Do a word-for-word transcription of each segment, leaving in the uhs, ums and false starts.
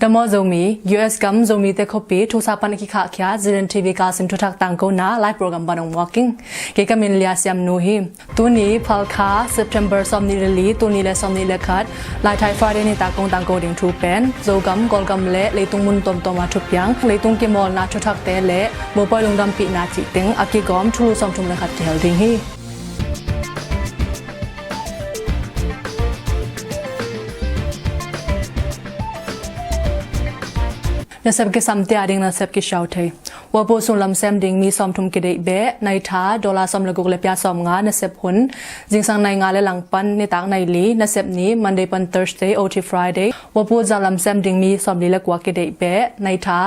Dam aw Zomi, U S gam Zomite khuapi thusa pan a kikhahkhia Z N T V kalsim thuthak tangkona live program pan hong muak ing. Kei ka min Lia Siam Nu hi. Tuni Phalkha, September sawmnih le li, tul nih le sawmnih le khat, Laithai Friday nitak kong tangko ding thu pen Zogam, Kawlgam le leitung mun tuamtuam a thupiang leitung kimawlna thuthakte le mopawi lungdampihna cih teng a kigawm thulu sawmthum le khat kihel ding hi. Nasep kisamte ading nasep kisiau thei. Wapu sunglam sem ding mi sawmthum kideih beh, naitha dollar sawm le guk le pia sawmnga nasep hun, zingsang nai nga le langpan nitak nai li, nasep ni Monday pan Thursday, O T Friday. Wapu zaulam sem ding mi sawmli le kua kideih beh, naitha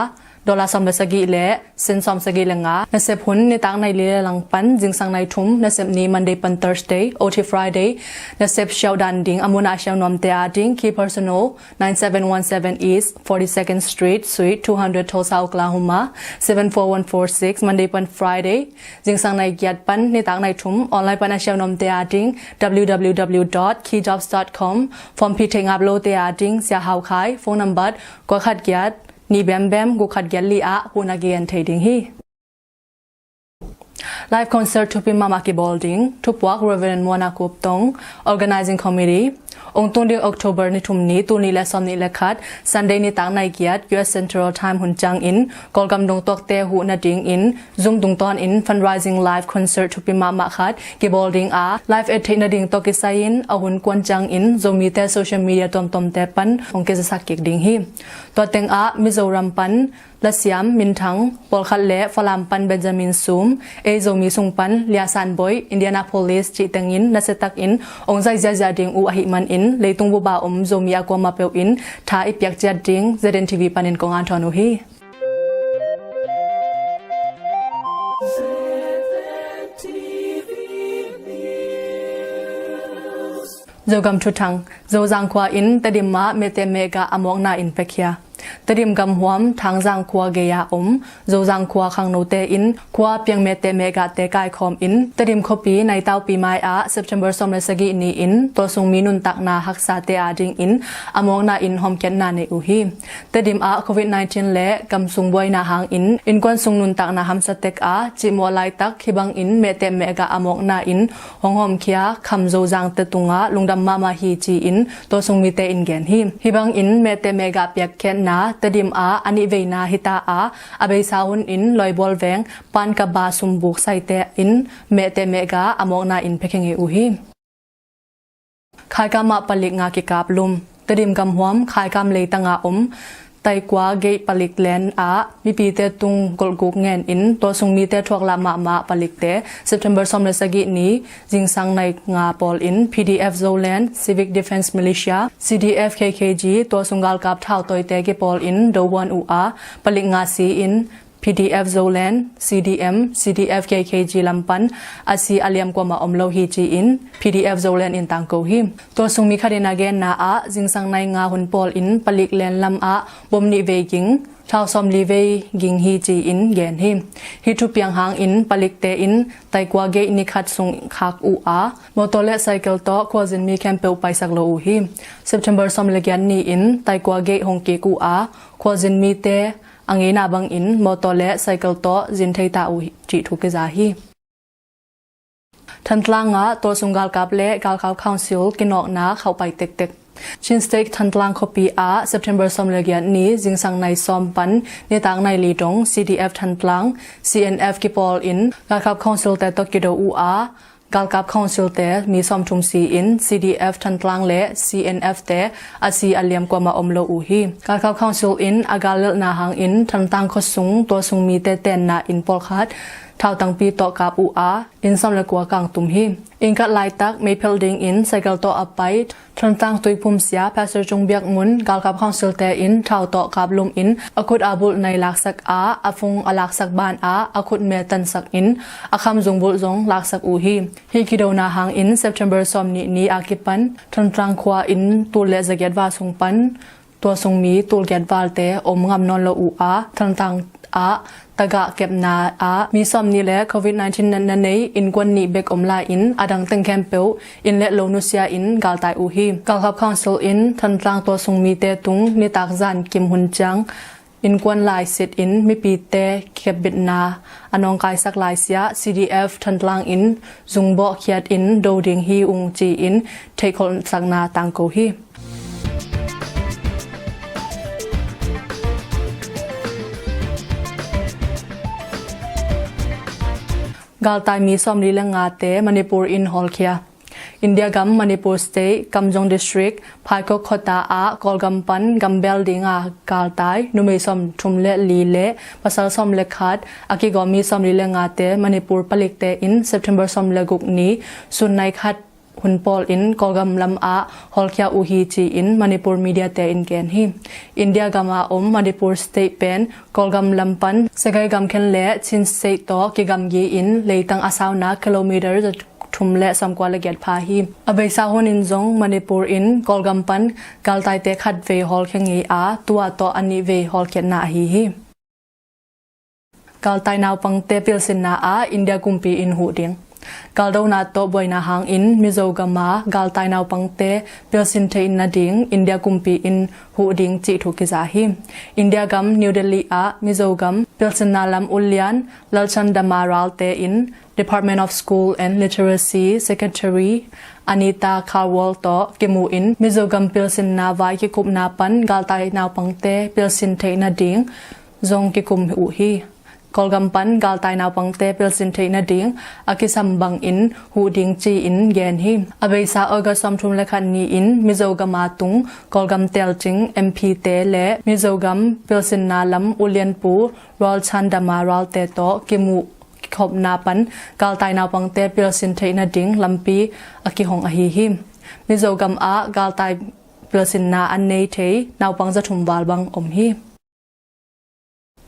dollar sawm le sagih le sen sawm sagih le nga. Nasep hun nitak nai li le langpan zingsang nai thum, nasep ni Monday pan Thursday, O T Friday. Nasep siauhdan ding a mun a siau nuamte ading, Key Personal, nine seven one seven East forty-second Street, Suite two hundred, Tulsa, Oklahoma, seven four one four six, Monday pan Friday. Zingsang nai giat pan nitak nai thum, online pan a siau nuamte ading, W W W dot key jobs dot com. Form phi theih ngap lote ading, Sia Hau Khai, phone number kua khat giat, nih bem bem, guk khat giat li ah huhna kigen thei ding hi. Live concert thupi mahmah kibawl ding, thupuak Reverend Muana Kup Tong, Organizing Committee. Ong tung ding October ni thum ni, tul nih le sawmnih le khat, Sunday nitak nai giat, U S Central Time hun ciangin Kawlgam dongtuakte huh nadingin Zoom tungtawnin fundraising live concert thupi mahmah khat kibawl ding a, live et theih nading tawh kisai-in a hun kuan ciangin Zomite social media tuamtuamte pan hong kizasak kik ding hi. Tua tengah Mizoram pan Lasiam Minthang pawlkhat le Falam pan Benjamin Sum, ei Zomi sung pan Lia San Boi, Indianapolis cih tengin nasiatakin ong zaih ziahziah ding uh ahih manin leitung bup a om Zomi a kuamah peuh in tha i piak ciat ding Z N T V panin kong anthawn uh hi. Zogam thuthang. Zozang khua in Tedim ah mehteh mehgah a mawkna in piakhia. Tedim gamhuam Thangzang khua gei-a om Zozang khua khangnote in khua piang mehteh mehgahte kaikhawm in Tedim khuapi Naitaupi mai-ah September sawm le sagih ni-in tualsung mi nuntakna haksate adingin a mawkna in hawmkhiatna nei uh hi. Tedim ah covid nineteen le gamsung buaina hangin innkuan sung nuntakna hamsa tek a, cihmawh laitak hih bangin mehteh mehgah a mawkna in hong hawmkhia kham Zozangte tungah lungdam mahmah hi ci-in tualsung mite in gen hi. Hih bangin mehteh mehgah piakkhiatna Tedim ah a nih veina hita a, a beisa hunin Lawibual veng Pankaba sumbuk saite in mehteh mehgah a mawkna in piakhia ngei uh hi. Khaikam ah palik nga kikap lum. Tedim gamhuam Khaikam leitang a om Taikua Gate palik len ah mipite tung golhguk ngen in tualsung mite thuaklah mahmah palikte September sawm le sagih ni zingsang nai nga pawl in P D F Zoland, Civic Defence Militia, C D F K K G, tualsung galkap thautawite kipawl in dohuan uh a, palik nga si in P D F Zoland, C D M, C D F K K G lam pan a si a liam kuamah om lo hi ci-in P D F Zoland in tangko hi. Tualsung mi khat in a genna ah zingsang nai nga hun pawl in palik len lam ah bom nih vei ging, thau sawmli vei ging hi ci-in gen hi. Hih thupiang hangin palikte in Taikua Gate ni khat sung khak uh a, mawtaw le cycle tawh khualzin mi khempeuh paisak lo uh hi. September sawm le giat ni-in Taikua Gate hong kik uh a, khualzin mite a ngeina bangin mawtaw le cycle tawh zin thei ta uh hi cih thu kiza hi. Thantlang ah tualsung galkap le galkap council kinawkna khauhpai tektek. Chin State Thantlang khuapi ah September sawm le giat ni zingsang nai sawm pan nitak nai li dong C D F Thantlang, C N F kipawl in galkap council te tawh kido uh a, galkap council te mi sawmthum si in C D F Thantlang le C N F te a si a liam kuamah om lo uh hi. Galkap council in a gal lelhna hangin Thantlang khuasung tualsung mite tenna inn pawlkhat thautangpi tawh kap uh a, inn sawm le kua kangtum hi. Inn khat laitak meiphelh dingin cycle tawh a pai Thantlang Tuiphum sia Pastor Cung Biak Mun galkap council te in thau tawh kap lum in a khut a bulh nai laksak a, a phung a laksak ban ah a khut me tansak in a kham zung bulh zong laksak uh hi. Hih kidona hangin September sawmnih ni a kipan Thantlang khua in tul le zagiat val sung pan tualsung mi tul giat valte om ngam nawn lo uh a, Thantlang ah tagah kepna ah mi sawmnih le covid nineteen natna nei innkuan nih bek om lai-in a dang teng khempeuh inn le lo nusia in galtai uh hi. Galkap Council in Thantlang tualsung mite tung nitak zan kim hun ciang innkuan lai sit in mipite kepbitna a nawngkaisak laisiah C D F Thantlang in zungbawh khiat in do ding hi ung ci-in theihkholhsakna tangko hi. Galtai mi sawmli le ngate Manipur in hawlkhia. India gam Manipur State, Kamjong District, Phaikok khuata ah Kawlgam pan gambel dinga galtai numei sawmthum le li le pasal sawm le khat a kigawm mi sawmli le ngate Manipur palikte in September sawm le guk ni sun nai khat hun pawl in Kawlgam lam ah hawlkhia uh hi ci-in Manipur media te in gen hi. India gam a om Manipur State pen Kawlgam lam pan Sagaing gam khen le Chin State tawh kigamgi in leitang a sauna kilometer thum le sawmkua le giat pha hi. A beisa hun in zong Manipur in Kawlgam pan galtaite khat vei hawlkhia ngei a, tua tawh a nih vei hawlkhiatna ahi hi. Galtai naupangte pilsinna ah India kumpi in huh ding. Galdona tawh buaina hangin Mizo gam a galtai naupangte pilsin theih nading India kumpi in huh ding cih thu kiza hi. India gam New Delhi ah Mizo gam pilsinna lam ulian Lalchandama Ralte in Department of School and Literacy Secretary Anita Karwal tawh kimu in Mizo gam pilsinna vai kikupna pan galtai naupangte pilsin theih nading zong kikum uh hi. Kawlgam pan galtai naupangte pilsin theih nading a kisam bangin huh ding ci-in gen hi. A beisa August sawmthum le khat ni-in Mizo gam a tung Kawlgam telcing M P te le Mizo gam pilsinna lam ulianpu Lalchandama Ralte tawh kimuh kikhopna pan galtai naupangte pilsin theih nading lampi a kihong ahi hi. Mizo gam ah galtai pilsinna an nei thei naupang zathum val bang om hi.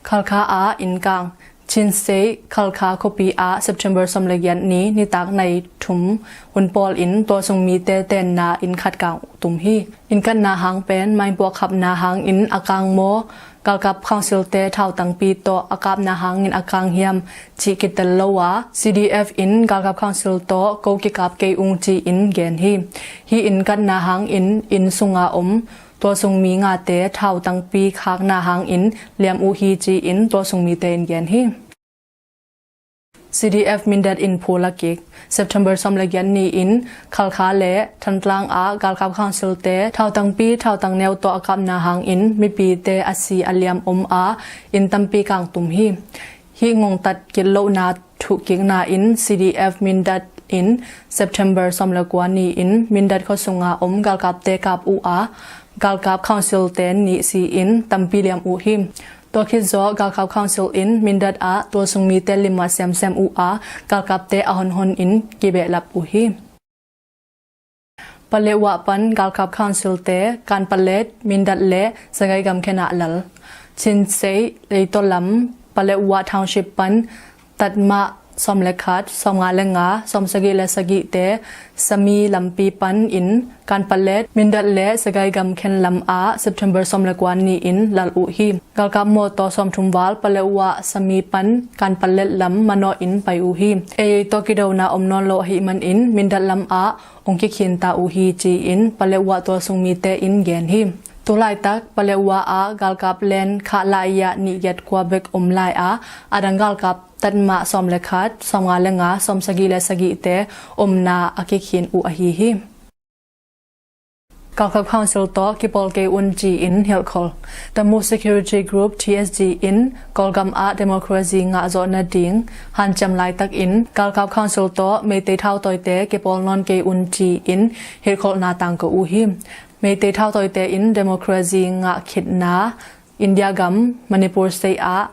Khalkha ah innkang. Chin State Khalkha khuapi ah September sawm le giat ni nitak nai thum hun pawl in tualsung mite tenna inn khat kang tum hi. Inn katna hang pen mainpuak khapna hangin a kang maw, galkap council te thautangpi tawh a kapna hangin a kang hiam cih kitel lo a, C D F in galkap council tawh ko kikap kei ung ci-in gen hi. Hih inn katna hangin inn sunga om tualsung mi ngate thautangpi khakna hangin liam uh hi ci-in tualsung mite in gen hi. C D F Mindat in phul a kik. September sawm le giat ni-in Khalkha le Thantlang ah galkap council te thautangpi thautang neu tawh a kapna hangin mipite a si a liam om a, inn tampi kang tum hi. Hih ngongtat kit lohna thuhkikna in C D F Mindat in September sawm le kua ni-in Mindat khua sunga om galkapte kap uh a, galkap council te nih si-in tampi liam uh hi. Tua khit zawh galkap council in Mindat ah tualsung mite limmat semsem uh a, galkapte a honhon in kibehlap uh hi. Paletwa pan galkap council te Kanpalet, Mindat le Sagaing gamkhen ah lal. Chin State Leito lam Paletwa Township pan tatmah sawm le khat, sawmnga le nga, sawmsagih le sagihte Sami lampi pan in Kanpalet, Mindat le Sagaing gamkhen lam ah September sawm le kua ni-in lal uh hi. Galkap mawtaw sawmthum val Paletwa Sami pan Kanpalet lam manawh in pai uh hi. Ei tawh kidona om nawn lo ahih manin Mindat lam ah hong kikhin ta uh hi ci-in Paletwa tualsung mite in gen hi. Tulaitak Paletwa ah galkap len khah lai-ah nih giat kua bek om lai a, a dang galkap tatmah sawm le khat, sawmnga le nga, sawmsagih le sagihte omna a kikhin uh ahi hi. Galkap Council tawh kipawl kei un ci-in hilhkhol. Tamu Security Group T S G in Kawlgam ah democracy ngah zawh nading hanciam laitakin galkap Council tawh Meitei thautawite kipawl nawn kei un ci-in hilhkholhna tangko uh hi. Meitei thautawite in democracy ngah khitna India gam Manipur State ah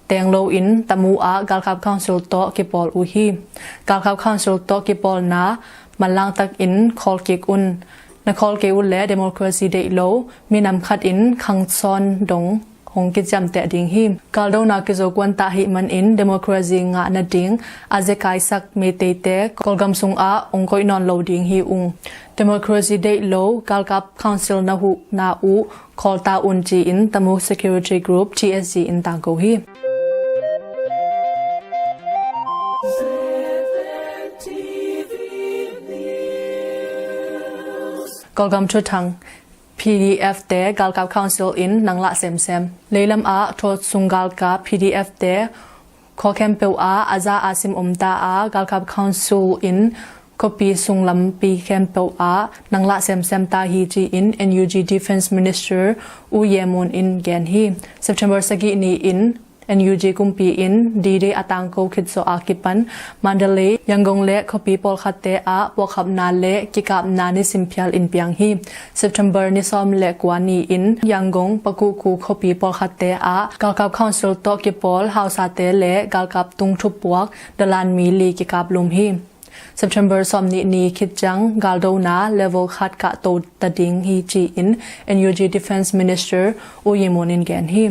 teng loin Tamu ah galkap Council tawh kipawl uh hi. Galkap Council tawh kipawlna manlang takin khawl kik un. Na khawl kei uh leh democracy deih lo minam khat in khangsawn dong hong kiciamteh ding hi. Galdona kizo kuan ta ahih manin democracy ngah nading a zekai sak Meiteite Kawlgam sungah hong koih nawn lo ding hi ung. Democracy deih lo galkap Council na huhna uh khawl ta un ci-in Tamu Security Group T S G in tangko hi. Kawlgam thuthang. P D F te galkap council in nang lah semsem. Leilam ah tualsung galkap P D F te khua khempeuh ah a za a sim om ta a, galkap council in khuapi sunglampi khempeuh ah nang lah semsem ta hi ci-in N U G Defence Minister U Ye Mun in gen hi. September sagih ni-in N U G kumpi in D-Day a tangko khit zawh a kipan Mandalay, Yangon le khuapi pawlkhatte ah puakkhapna le kikapna nisim phial in piang hi. September ni sawm le kua ni-in Yangon, Pakuku khuapi pawlkhatte ah galkap council tawh kipawl hausate le galkap tung thupuak dalan mi li kikaplum hi. September sawmnih ni khit ciang galdona level khat kahto ta ding hi ci-in N U G Defence Minister U Ye Mun in gen hi.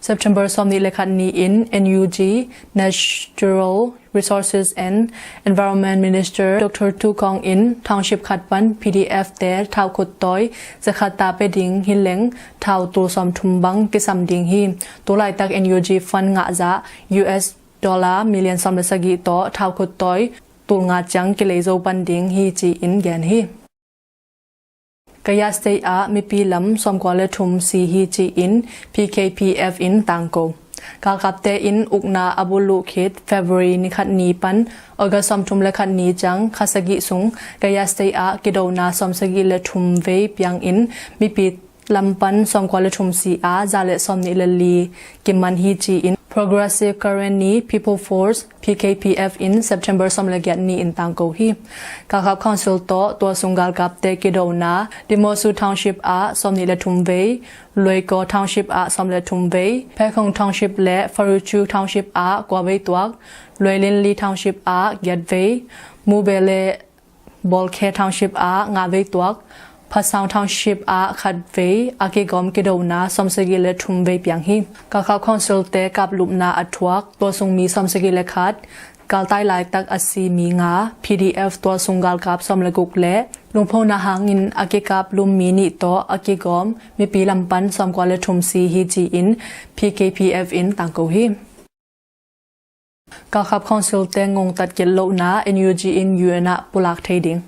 September sawmnih le khat ni-in N U G Natural Resources and Environment Minister Doctor Tu Kong in township khat pan P D F te thau khut tawi zakhat ta pe ding hi leng thau tul sawmthum bang kisam ding hi. Tulaitak N U G fund ngah zah U S dollar million sawm le sagih tawh thau khut tawi tul nga ciang kilei zo pan ding hi ci-in gen hi. Kayah State ah mipi lam sawmkua le thum si hi ci-in P K P F in tangko. Galkapte in ukna a buluh khit February ni khat ni pan August sawmthum le khat ni ciang kha sagih sung Kayah State ah kidona sawmsagih le thum vei piang in mipi lam pan sawmkua le thum si a za le sawmnih le li kiman hi ci-in Progressive Karenni People Force, P K P F in September sawm le giat ni-in tangko hi. Galkap council tawh tualsung galkapte kidona Dimosu Township ah sawmnih le thum vei, Luaikaw Township ah sawm le thum vei, Phekhong Township le Faruchu Township ah kua vei tuak, Luailinli Township ah giat vei, Mube le Bawlkhe Township ah nga vei tuak, Phasang Township ah khat vei a kigawm kidona sawmsagih le thum vei piang hi. Galkap council te kaplupna a thuak tualsung mi sawmsagih le khat, galtai laitak a si mi nga, P D F tualsung galkap sawm le guk le lungphona hangin a kikaplum mi nih tawh a kigawm mipi lam pan sawmkua le thum si hi ci-in P K P F in tangko hi. Galkap council te ngongtat kilhlohna N U G in U N ah pulak thei ding.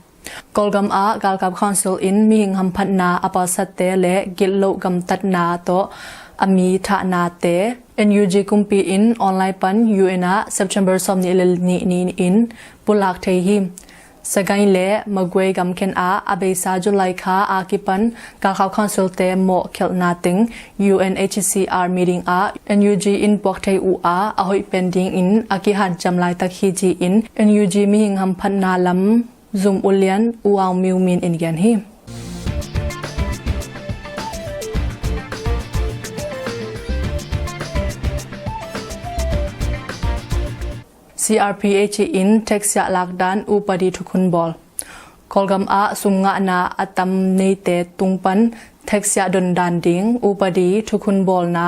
Kawlgam ah galkap council in mihing hamphatna a palsatte le kilhloh gamtatna tawh a mi thahnate N U G kumpi in online pan U N ah September sawmnih le nih ni-in pulak thei hi. Sagaing le Magway gamkhen ah a beisa July kha a kipan galkap council te mawh khelhna teng U N H C R meeting ah N U G in puak thei uh a, a hoih pen dingin a kihanciam laitak hi ci-in N U G mihing hamphatna lam zum ulian U Aung Myo Min in gen hi. C R P H in tax siah lakdan upadi thukhun bawl. Kawlgam ah sum ngahna a tam neite tung pan tax siah dondan ding upadi thukhun bawlna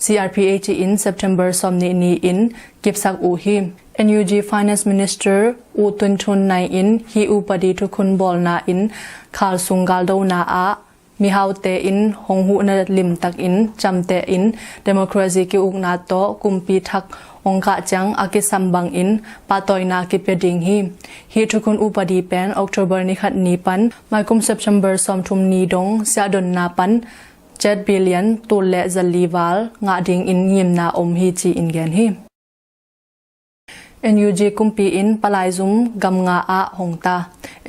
C R P H in September sawmnih ni-in kipsak uh hi. N U G Finance Minister U Tun Thun Naing in hih upadi thukhun bawlna in khal sung galdona ah mihaute in hong huhna limtakin camteh in democracy ki-ukna tawh kumpi thak hong kah ciang a kisam bangin pahtawina kipia ding hi. Hih thukhun upadi pen October ni khat ni pan maikum September sawmthum ni dong siahdonna pan jet billion tul le zali val ngah dingin ngimna om hi ci-in gen hi. N U G kumpi in palai zum gam nga ah hong ta.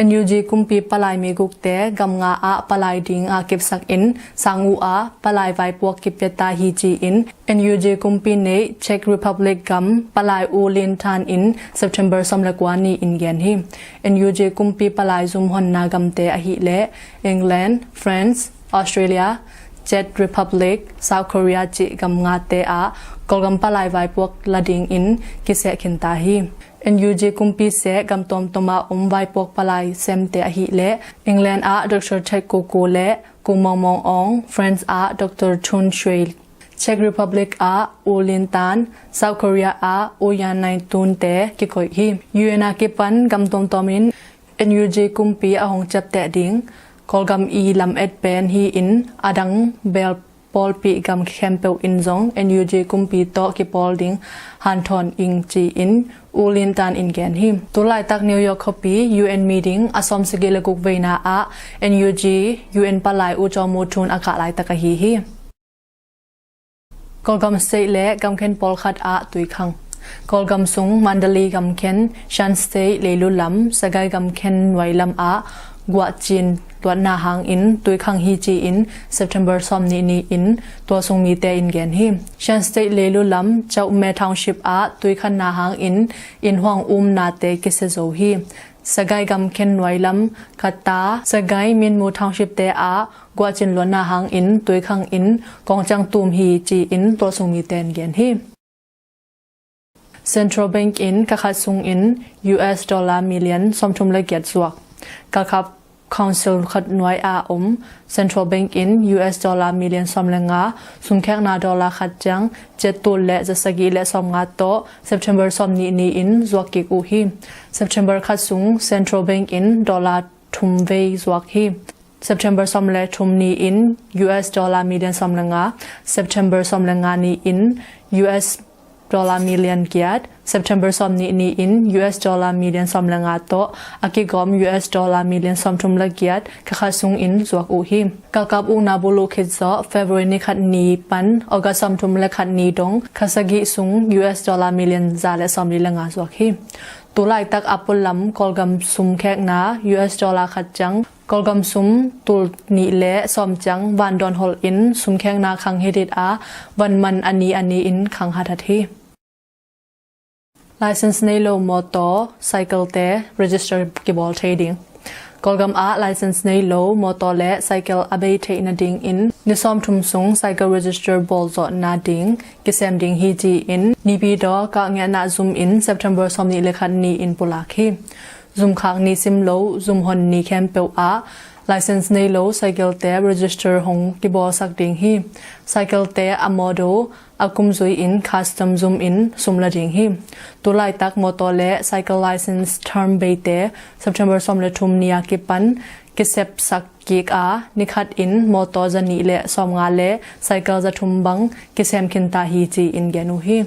N U G kumpi palai migukte gam nga ah palai ding a kipsak in sang uh a palai vaipuak kipia ta hi ci-in N U G kumpi neih Czech Republic gam palai U Lin Tan in September sawm le kua ni-in gen hi. N U G kumpi palai zum honna gamte ahih leh England, France, Australia, Czech Republic, South Korea cih gam ngate ah Kawlgam palai vaipuak la dingin kiseh khin ta hi. N U G kumpi seh gam tuamtuam ah om vaipuak palai semte ahih leh England ah Doctor Tet Koo Koo le Koo Maung Maung Aung, France ah Doctor Chun Shwe, Czech Republic ah U Lin Tan, South Korea ah U Yan Naing Tun te kikoih hi. U N a kipan gam tuamtuam in N U G kumpi a hong ciapteh ding Kawlgam i lam et pen hi-in a dang bel pawlpih gam khempeuh in zong N U G kumpi tawh kipawl ding hanthawn ing ci-in U Lin Tan in gen hi. Tulaitak New York khuapi U N meeting a sawmsagih le guk veina ah N U G U N palai U Kyaw Moe Tun a kah laitak ahi hi. Kawlgam state le gamkhen pawlkhat ah tuikhang. Kawlgam sung Mandalay gamkhen, Shan State Leilu lam, Sagaing gamkhen nuai lam ah guahcin luatna hangin tuikhang hi ci-in September sawmnih ni-in tualsung mite in gen hi. Shan State Leilu lam Chawkme Township ah tuikhanna hangin innhuang umnate kisia zo hi. Sagaing gamkhen nuai lam Kata, Sagaing Minmu Township te ah guahcin luatna hangin tuikhang in kawngciang tum hi ci-in tualsung mite in gen hi. Central Bank in ka khat sungin U S dollar million sawmthum le giat zuak. Galkap Council khat nuai a om Central Bank in U S dollar million sawm le nga, sumkhekna dollar khat ciang ciat tul le zasagih le sawmnga tawh September sawmnih ni-in zuak kik uh hi. September khat sung Central Bank in dollar thum vei zuak hi. September sawm le thum ni-in U S dollar million sawm le nga, September sawm le nga ni-in U S dollar million giat, September sawmnih ni-in U S dollar million sawm le nga tawh a kigawm U S dollar million sawmthum le giat ka khat sungin zuak uh hi. Galkap ukna buluh khit zawh February ni khat ni pan August sawmthum le khat ni dong kha sagih sung U S dollar million za le sawmli le nga zuak hi. Tulaitak a pualam Kawlgam sumkhekna U S dollar khat ciang Kawlgam sum tul nih le sawm ciang vandawn holh in sumkhekna khang hidit a, vanman a ni a ni-in khang hathat hi. License nei lo mawtaw, cycle te register kibawl thei ding. Kawlgam ah license nei lo mawtaw le cycle a bei theih nadingin ni sawmthum sung cycle register bawl zawh nading kisem ding hi ci-in Naypyidaw kah ngiahna zum in September sawmnih le khat ni-in pulak hi. Zumkhak ni sim lo, zumhon ni khempeuh ah license nei lo cycle te register hong kibawlsak ding hi. Cycle te a model a kumzui in custom zum in sum la ding hi. Tulaitak mawtaw le cycle license term beite September sawm le thum ni a kipan kisepsak kik a, nikhat in mawtaw zanih le sawmnga le cycle zathum bang kisem khinta hi ci-in gen uh hi.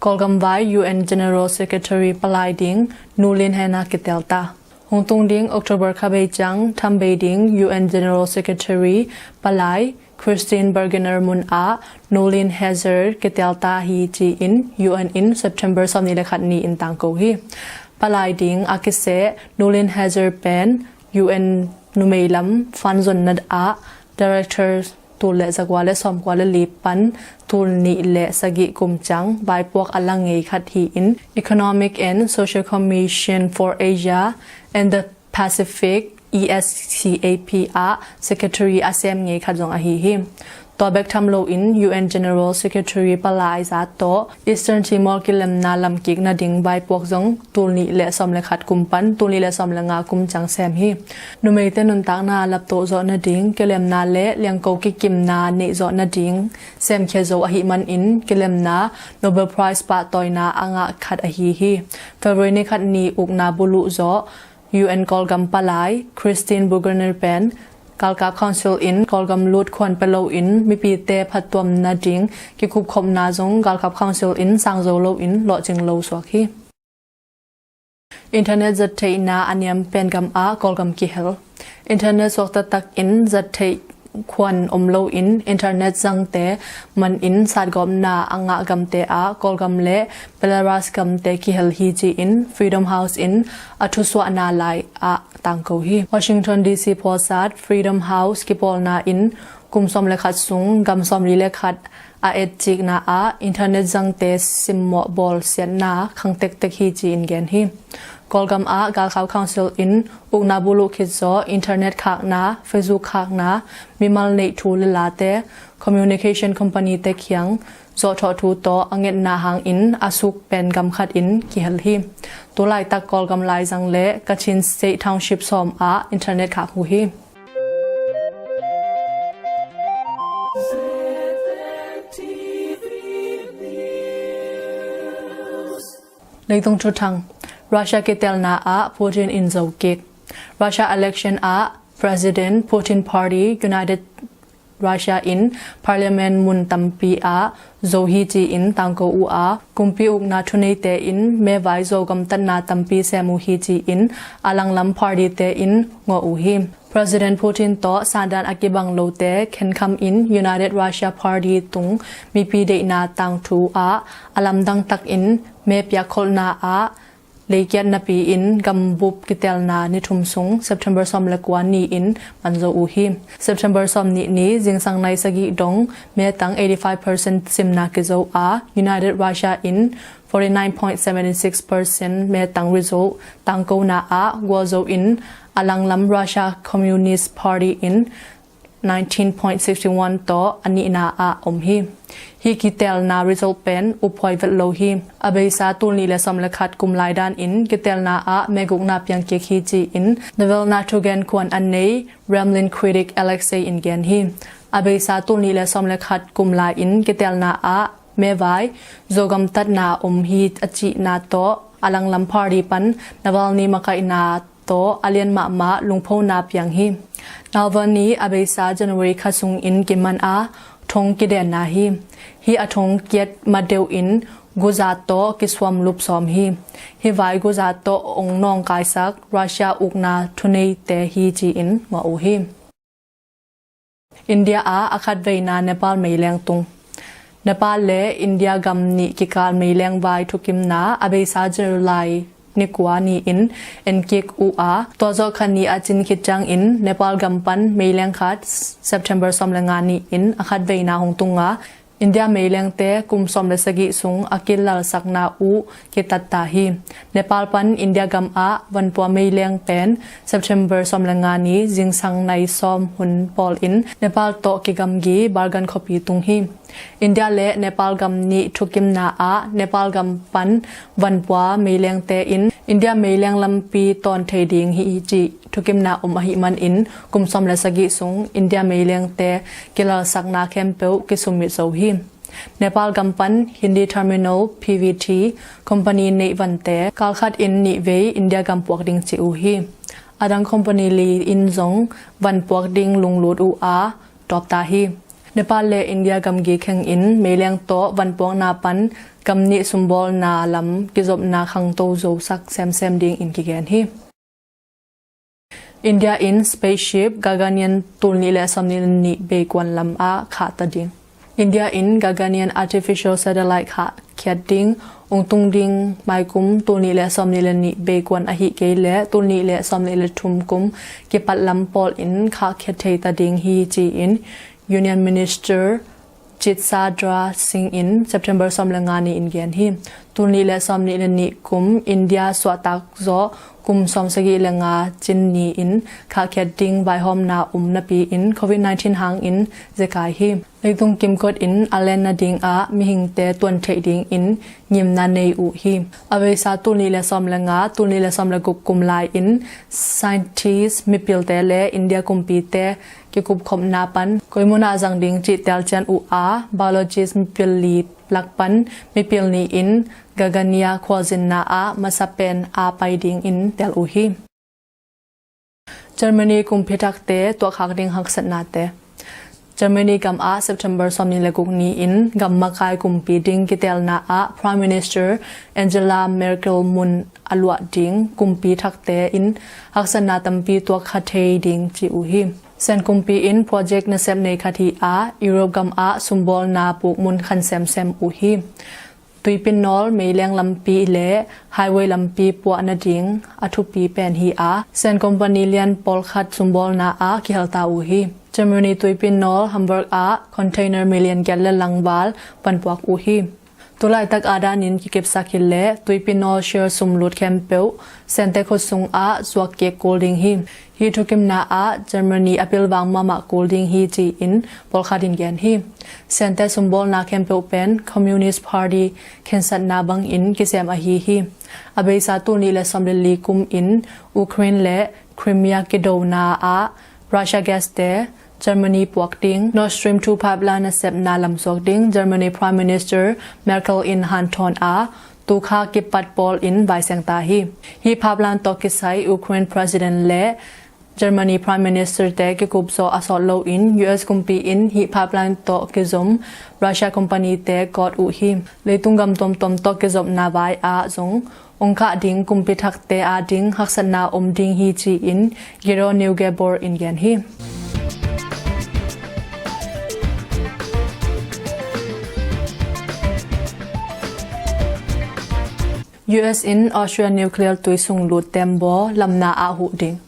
Kawlgam vai U N General Secretary palai ding Nu Lin Hena kitel ta. Hong tung ding October kha bei ciang tham bei ding U N General Secretary palai Christine Burgener mun ah Nu Lin Hena kitel ta hi ci-in U N in September sawmnih le khat ni-in tangko hi. Palai ding a kiseh Nu Lin Hena pen U N numei lam fund zonna ah director tul le zakua le sawmkua le li pan tul nih le sagih kum ciang vaipuak a lang ngei khat hi-in Economic and Social Commission for Asia and the Pacific, E S C A P ah secretary a sem ngei khat zong ahi hi. Tua bek tham loin U N General Secretary palai za tawh Eastern Timor kilemna lamkik nading vaipuak zong tul nih le sawm le khat kum pan tul nih le sawm le nga kum ciang sem hi. Numeite nuntakna laptoh zawh nading kilemna le liangko kikimna neih zawh nading semkhia zo ahih manin kilemna Nobel Prize pahtawina a ngah khat ahi hi. February ni khat ni ukna buluh zawh U N Kawlgam palai Christine Burgener pen Galkap Council in Kawlgam lut khuan pia loin mipite phattuam nading kikupkhopna zong Galkap Council in sang zo loin lawhcing lo suak hi. Internet zat theihna a niam pen gam ah Kawlgam kihel. Internet suakta takin zat theih khuan om loin internet zangte manin satgawpna a ngah gamte ah Kawlgam le Belarus gamte kihel hi ci-in Freedom House in a thusuahna lai ah tangko hi. Washington D C phawsat Freedom House kipawlna in kum sawm le khat sung gam sawmli le khat a etcikna ah internet zangte simmawh bawlsiatna khang tektek hi ci-in gen hi. Kawlgam ah Galkap Council in ukna buluh khit zawh internet khakna, Facebook khakna, mimal neih thu le late, communication company te kiang zawhthawh thu tawh a ngetna hangin a suk pen gam khat in kihel hi. Tulaitak Kawlgam laizang le Kachin State Township sawm ah internet khak uh hi. Leitung thuthang. Russia kitelna ah Putin in zo kik. Russia election ah President Putin Party United Russia in Parliament mun tampi ah zo hi ci-in tangko uh a, kumpi ukna thuneite in mevai zuau gamtatna tampi sem uh hi ci-in a langlam party-te in ngawh uh hi. President Putin tawh sandan a kibang lote khenkham in United Russia Party tung mipi deihna tangthu ah a lamdang takin me piakkholhna ah leikiat napi-in gambup kitelna ni thum sung September sawm le kua ni-in man zo uh hi. September sawm nih ni zingsang nai sagih dong metang eighty five percent simna kizo a, United Russia in forty nine point seventy six percent metang result tangkona ah gualzo in a langlam Russia Communist Party in nineteen point six one tawh a nihna ah om hi. Hih kitelna result pen uphuai vet lo hi. A beisa tul nih le sawm le khat kum lai dan in kitelna ah megukna piangkik hi ci-in Navalna thugen khuan a nei Kremlin critic Alexei in gen hi. A beisa tul nih le sawm le khat kum lai in kitelna ah mevai zuau gamtatna om hi a cihna tawh a langlam party pan Navalny makaihna tawh a lian mahmah lungphona piang hi. Navalny a beisa January kha sungin kiman a thong kidenna hi. Hih a thong kiat madeuh in guza tawh kisuam lup sawm hi. Hih vai guza tawh ong nawngkaisak Russia ukna thuneite hi ci-in ngawh uh hi. India ah a khatveina Nepal meileng tung. Nepal le India gam nih kikal meileng vai thukimna a beisa July ni kua ni-in enkik uh a, tua zawh khat ni a cin khit ciangin Nepal gam pan meileng khat September sawm le nga ni-in a khatveina hong tung a, India meilengte kum sawm le sagih sung a kilalsakna uh kitatta hi. Nepal pan India gam ah vanpua meileng pen September sawm le nga ni zingsang nai sawm hun pawl in Nepal tawh kigamgi Balgan khuapi tung hi. India le Nepal gam nih thukimna ah Nepal gam pan vanpua meilengte in India meileng lampi tawn thei ding hi cih thukimna om ahih manin kum sawm le sagih sung India meilengte kilalsakna khempeuh kisummit zo hi. Nepal gam pan Hindi Terminal P V T company neih vante kalkhat in nihvei India gam puak ding ci uh hi. A dang company li in zong van puak ding lunglut uh a tawpta hi. Nepal le India gamgi khengin meileng tawh vanpuakna pan gam nih sumbawlna lam kizopna khangto zosak semsem dingin kigen hi. India in spaceship Gaganyaan tul nih le sawm nih le nih beikuan lam ah khahta ding. India in Gaganyaan artificial satellite khahkhiat ding ung tung ding maikum tul nih le sawm nih le nih beikuan ahih kei le tul nih le sawm nih le thum kum kipat lam pawl in khahkhiat theita ding hi ci-in Union Minister Chitsadra Singh in September sawm le nga ni-in gen hi. Tul nih le sawm nih le nih kum India suahtak zawh kum sawm sagih le nga cin ni-in khahkhiat ding vaihawmna um napi-in covid nineteen hangin zekai hi. Leitung kimkot in a len nadingah mihingte tuan theih dingin ngimna nei uh hi. A veisa tul nih le sawm le nga, tul nih le sawm le guk kum lai-in scientist mipilte le India kumpite kikupkhopna pan koi munah zang ding cih telcian uh a, biologist mipil li lak pan mipil nih in Gaganyaan khualzinna ah masa pen a pai dingin tel uh hi. Germany kumpi thakte tuahkhak ding haksatnate. Germany gam ah September sawm nih le guk ni-in gam makai kumpi ding kitelna ah Prime Minister Angela Merkel mun a luah ding kumpi thakte in haksatna tampi tuakkha thei ding ci uh hi. Sen kumpi in project nasep nei khat hi a, Europe gam ah sumbawlna puk mun khan semsem uh hi. Tuipi nawl meileng lampi le highway lampi puah nading a thupi pen hi a, Sen company lian pawlkhat sumbawlna ah kihelta uh hi. Germany tuipi nawl Hamburg ah container million giat le langval panpuak uh hi. Tulaitak adanin kikipsak hi le tuipi nawl share sumlut khempeuh Sente khut sungah zuak kik kul ding hi. Hih thukimna ah Germany a pilvang mahmah kul ding hi ci-in pawlkhat in gen hi. Sente sumbawlna khempeuh pen Communist Party khensatna bangin kisem ahi hi. A beisa tul nih le sawm le li kum in Ukraine le Crimea kidona ah Russia gas te Germany puak ding, Nord Stream two pipeline nasepna lamsuak ding Germany Prime Minister Merkel in hanthawn a, tukha kipat pawl in vaisengta hi. Hih pipeline tawh kisai Ukraine President le Germany Prime Minister te kikup zawh a sawt loin U S kumpi in hih pipeline tawh kizom Russia company te gawt uh hi. Leitung gam tuamtuam tawh kizopna vai ah zong ong khah ding kumpi thakte ading haksatna om ding hi ci-in Gero Neugebauer in gen hi. U S in Australia nuclear tuisung lut tembaw lamna ah huh ding.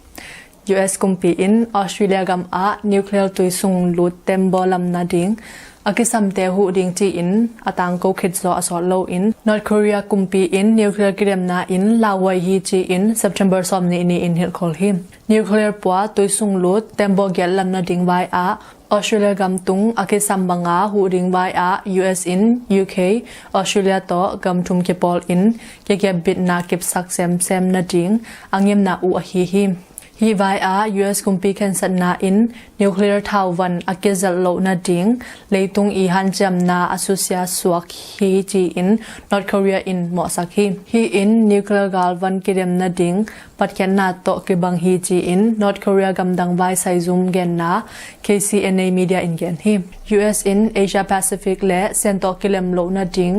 U S kumpi in Australia gam ah nuclear tuisung lut tembaw lamna ding a kisamte huh ding ci-in a tangko khit zawh a sawt loin North Korea kumpi in nuclear kidemna in lauhuai hi ci-in September sawmnih ni-in hilhkhol hi. Nuclear pua tuisung lut tembaw giat lamna ding vai ah Australia gam tung a kisam banga huh ding vai ah U S in U K, Australia tawh gam thum kipawl in kikepbitna kipsak semsem nading a ngimna uh ahi hi. Hih vai ah U S kumpi khensatna in nuclear thauvan a kizalh loh nading leitung i hanciamna a susia suak hi ci-in North Korea in mawhsak hi. Hih in nuclear galvan kidem nading patkhiatna tawh kibang hi ci-in North Korea gamdang vai saizum genna K C N A media in gen hi. U S in Asia Pacific le sian tawh kilem loh nading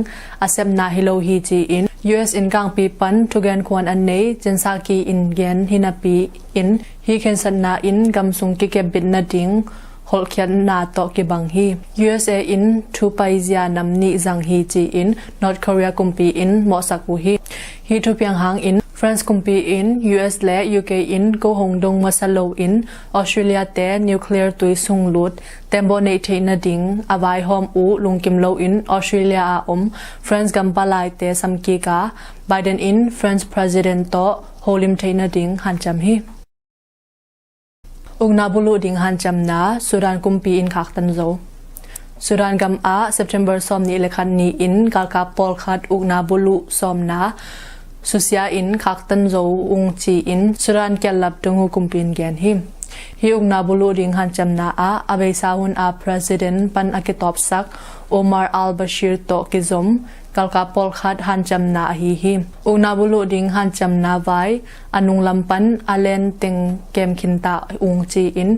a sepna hi lo hi ci-in U S in kangpi pan thugen khuan a nei Jen Psaki in gen hi napi in hih khensatna in gamsung kikepbit nading holhkhiatna tawh kibang hi. U S A in thu paizia nam nih zang hi ci-in North Korea kumpi in mawhsak uh hi. Hih thupiang hangin France kumpi in U S le U K in ko hong dong masa loin Australia te nuclear tuisung lut tembaw neih theih nading a vaihawm uh lungkim loin Australia a om France gam palaite samkik a Biden in France President tawh holim theih nading hanciam hi. Ukna buluh ding hanciamna Sudan kumpi in khaktan zo. Sudan gam ah September sawmnih le khat ni-in galkap pawlkhat ukna buluh sawmna susia in khaktan zo ung ci-in Sudan kiallap dong uh kumpi in gen hi. Hih ukna buluh ding hanciamna ah a beisa hun a President pan a kitawpsak Omar al-Bashir tawh kizom galkap pawlkhat hanciamna ahi hi. Ukna buluh ding hanciamna vai a nunglam pan a len teng kem khinta ung ci-in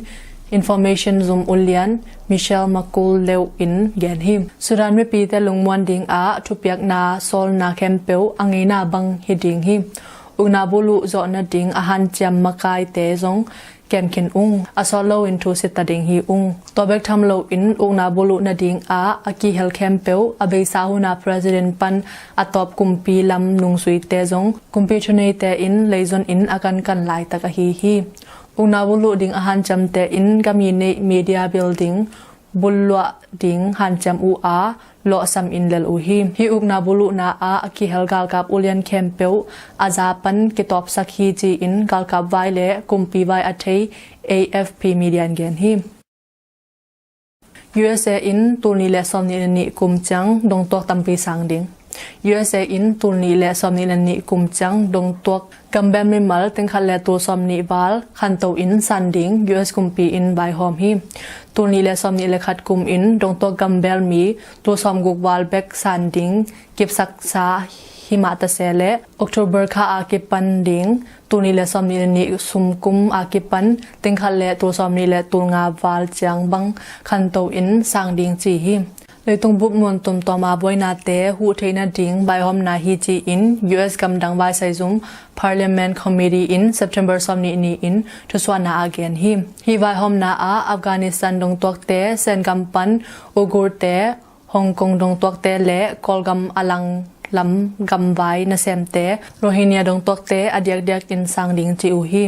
information zum ulian Michelle Makul Leu in gen hi. Sudan mipite lungmuan dingah thupiakna sawlna khempeuh a ngeina bang hi ding hi. Ukna buluh zawh nading a hanciam makaite zong kem khin ung, a sawt loin thu sita ding hi ung. Tua bek tham loin ukna buluh nading ah a kihel khempeuh a beisa hun a President pan a tawp kumpi lam nungzuite zong kumpi thuneite in leizon in a kankan laitak ahi hi. Ukna buluh ding a hanciamte in gam i neih media building buluah ding hanciam uh a lawhsam in lel uh hi. Hih ukna buluhna ah a kihel galkap ulian khempeuh a za pan kitawpsak hi ci-in galkap vai le kumpi vai a thei A F P media in gen hi. U S A in tulnih le sawmnih le nih kum ciang dongtuak tampi sang ding. U S A in tulnih le sawmnih le nih kum ciang dongtuak gambel mimal tengkhat le tul sawmnih val khanto in san ding U S kumpi in vaihawm hi. Tulnih le sawmnih le khat kum in dongtuak gambel mi tul sawmguk val bek san ding kipsaksa himah tase le October kha a kipan ding tulnih le sawmnih le nih sumkum a kipan tengkhat le tul sawmnih le tul nga val ciang bang khanto in sang ding ci hi. Leitung bup muan tumtawm a buainate huh theih nading vaihawmna hi ci-in U S gamdang vaisaizum Parliament Committee in September sawmnih ni-in thusuahna a gen hi. Hih vaihawmna ah Afghanistan dongtuakte, Sen gam pan Uighurte, Hong Kong dongtuakte le Kawlgam a langlam gamvai nasemte, Rohingya dongtuakte a diakdiak in sang ding ci uh hi.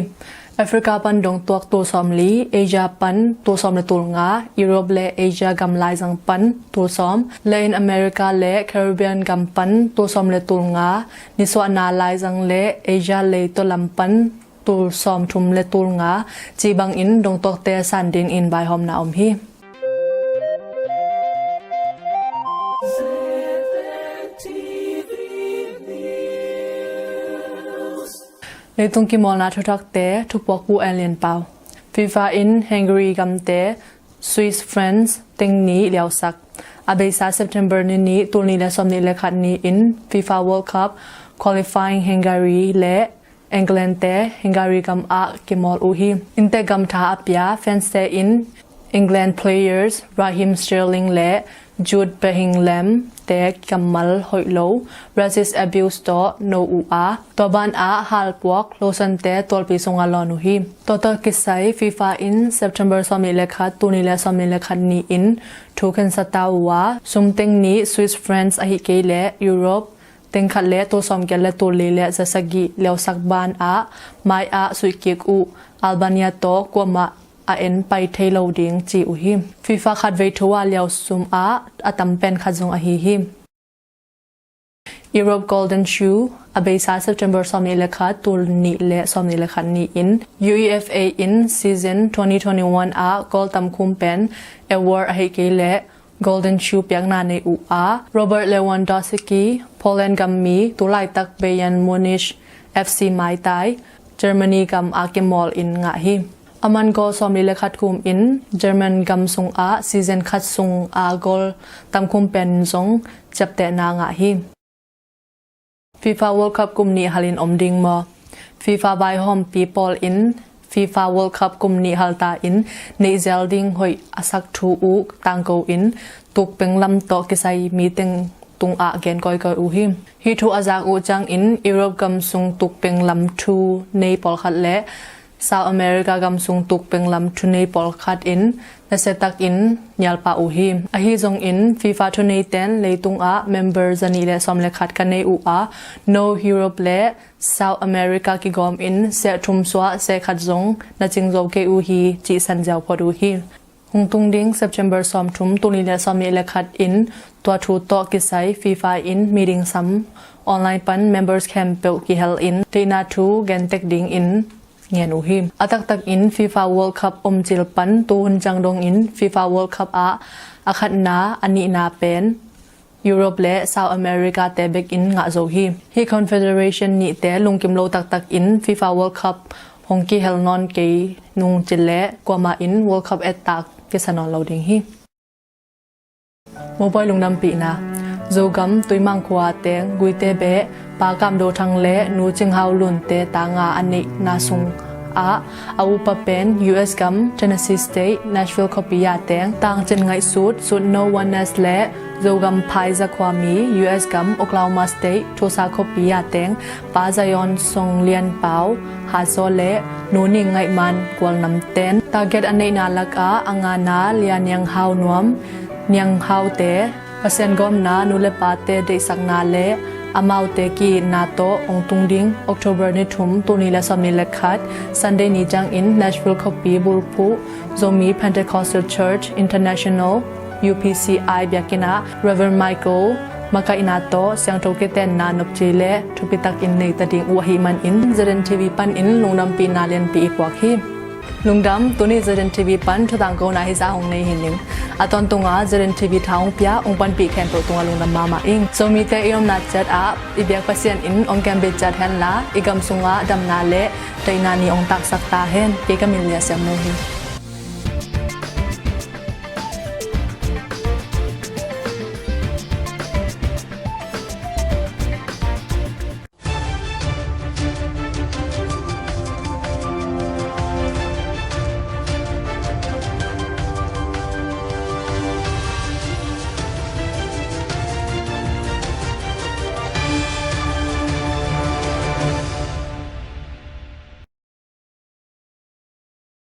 Africa pan dongtuak tul sawmli, Asia pan tul sawm le tul nga, Europe le Asia gam laizang pan tul sawm, Latin America le Caribbean gam pan tul sawm le tul nga, nisuahna laizang le Asia leitaw lam pan tul sawmthum le tul nga cih bangin dongtuakte san dingin vaihawmna om hi. Leitung kimawlna thuthakte thupuak uh Alien Pau. FIFA in Hungary gamte Swiss, France teng ni liausak. A beisa September ni ni, tulnih le sawmnih le khat ni-in FIFA World Cup qualifying Hungary le England te Hungary gam ah kimawl uh hi. Inntek gam tha a pia fans te in England players Raheem Sterling le Jude Bellingham te kammal hoih lo racist abuse tawh no uh a, tua ban ah halpuak lotion te tualpi sungah lawn uh hi. Tua tawh kisai FIFA in September sawmnih le khat, tul nih le sawmnih le khat ni in thu khensa ta uh a, sum teng nih Swiss francs ahi kei le Europe teng khat le tul sawmgiat le tul li le za sagih liosak ban ah mai ah suih kik uh Albania tawh kuamah a en pai thei lo ding ci uh hi. FIFA khatvei thu a liau sum ah a tam pen khat zong ahi hi. Europe Golden Shoe a beisa September sawmnih le khat, tul nih le sawmnih le khat ni in UEFA in season twenty twenty-one ah goal tamkhum pen award ahi kei le Golden Shoe piakna nei uh a, Robert Lewandowski, Poland gammi, tulaitak Bayern Munich F C maitai, Germany gam a kimawl in ngah hi. A man goal sawmli le khat khum in German gam sungah season khat sungah goal tamkhum pen zong ciaptehna ngah hi. FIFA World Cup kum nih halin om ding maw? FIFA vaihawmpi pawl in FIFA World Cup kum nih halta in neihzel ding hoih a sak thu uh tangko in tukpeng lam tawh kisai miteng tungah gen kawikawi uh hi. Hih thu a zak uh ciangin Europe gam sung tukpeng lam thu nei pawlkhat le South America gam sung tukpeng lam thunei pawlkhat in nasiatakin nialpah uh hi. Ahi zongin FIFA thuneiten leitungah member zanih le sawm le khat ka nei uh a, no Europe le South America kigawm in seh thum suah seh khat zong na cing zo kei uh hi cih sanziau phot uh hi. Hong tung ding September sawmthum, tul nih le sawmnih le khat in tua thu tawh kisai FIFA in meeting sam online pan members khempeuh kihel in theihna thu gentek dingin ngen uh hi. A taktak in FIFA World Cup omcil pan tuhun ciang dongin FIFA World Cup ah a khatna a nihna pen Europe le South America te bekin ngah zo hi. Hih confederation nihte lungkim lo taktak in FIFA World Cup hong kihel nawn kei nung cil le kuamah in World Cup ettak kisa nawn lo ding hi. Mobile lungdampihna. Zogam Tuimang khua teng Guite beh Pa Kam Do Thang le Nu Cing Hau Lunte tanga a neihna sung ah a upa pen U S gam Tennessee State Nashville khuapi a teng Tangcin Ngaihsut, Sut No Oneness le Zogam Phai Zakhuami, U S gam Oklahoma State Tulsa khuapi a teng Pa Zion Song Lian Pau Hazaw le Nu Ning Ngaih Man Kual Nam ten target a neihna lakah a ngana Lia Niang Hau Nuam, Niang Hau te Pasian gawmna, nu le pate deihsakna le amaute ki-itna tawh hong tung ding October ni thum, tul nih le sawmnih le khat, Sunday ni ciangin Nashville khuapi bulphuh Zomi Pentecostal Church International, U P C I biakinn ah Reverend Michael makaihna tawh siangtho kitenna nopci le thupi takin nei ta ding uh ahih manin Z N T V panin lungdampihna lianpi i puak hi. Lungdam, tuni Z N T V pan thutangkona hizah hong nei hi ning. A tawntunga Z N T V tha hong pia hong panpih khempeuh tungah lungdam mahmah ing. Zomite i omna ciat ah i biak Pasian in hong kembei ciat henla i gam sungah damna le daihna ni hong taksak ta hen. Kei ka min Lia Siam No hi.